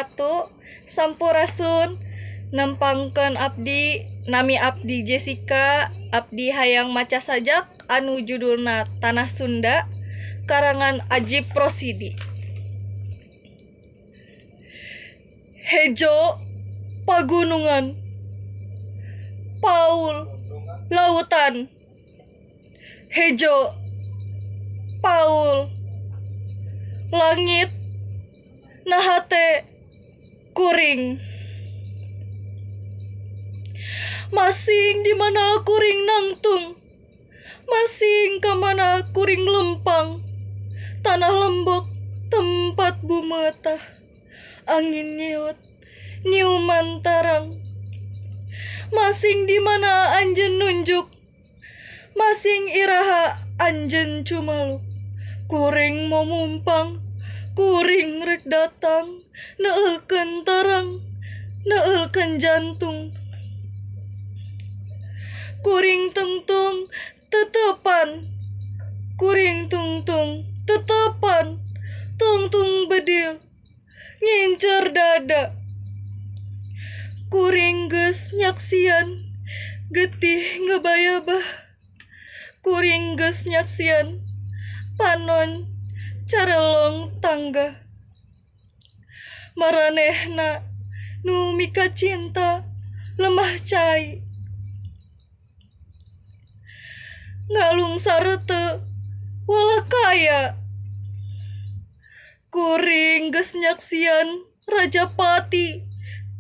wabarakatuh. Sampurasun. Nempangkeun abdi, nami abdi Jessica. Abdi hayang maca sajak anu judulna Tanah Sunda, karangan Ajip Rosidi. Hejo pagunungan, Paul lautan, hejo Paul langit, nahate kuring. Masing di mana kuring nangtung, masing ka mana kuring lempang. Tanah lembok tempat bumetah, angin nyiut nyiuman tarang. Masing di mana anjeun nunjuk, masing iraha anjeun cumaluk. Kuring momumpang, kuring rek datang, neulkeun tarang, neulkeun jantung. Kuring tungtung tetepan, kuring tungtung tetepan, tungtung bedil ngincer dada. Kuring geus nyaksian getih ngebayabah, kuring geus nyaksian panon carelong tangga. Maranehna nu mika cinta lemah cai, ngalungsar teu walakaya. Kuring geus nyaksian Rajapati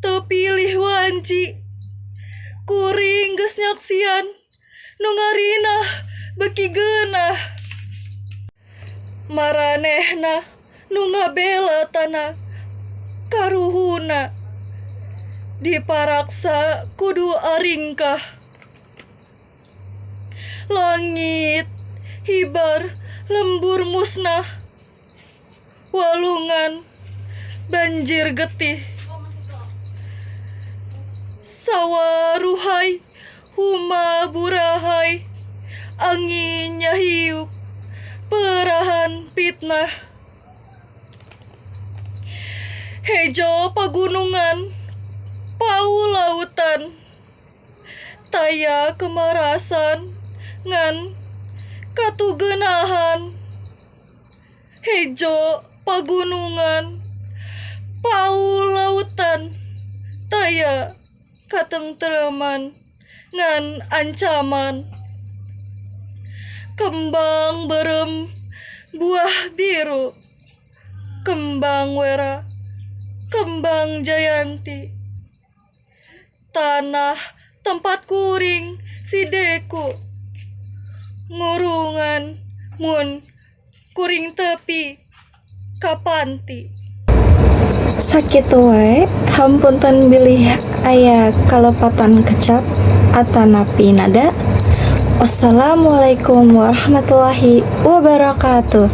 teu pilih wanci, kuring geus nyaksian nu ngarinah beuki geunah. Maranehna nu ngabela tanah karuhuna, diparaksa kudu aringkah. Langit hibar lembur musnah, walungan banjir getih. Sawaruhai huma burahai, angin nyahiuk perahan fitnah. Hejo pagunungan pau lautan, taya kemarasan ngan katugenahan. Hejo pagunungan pau lautan, taya katengtreman ngan ancaman. Kembang berem buah biru, kembang wera, kembang jayanti. Tanah tempat kuring sideku, ngurungan mun kuring tepi kapanti. Sakitu wae, hapunten bilih aya kalepatan kecap atanapi nada. Wassalamualaikum warahmatullahi wabarakatuh.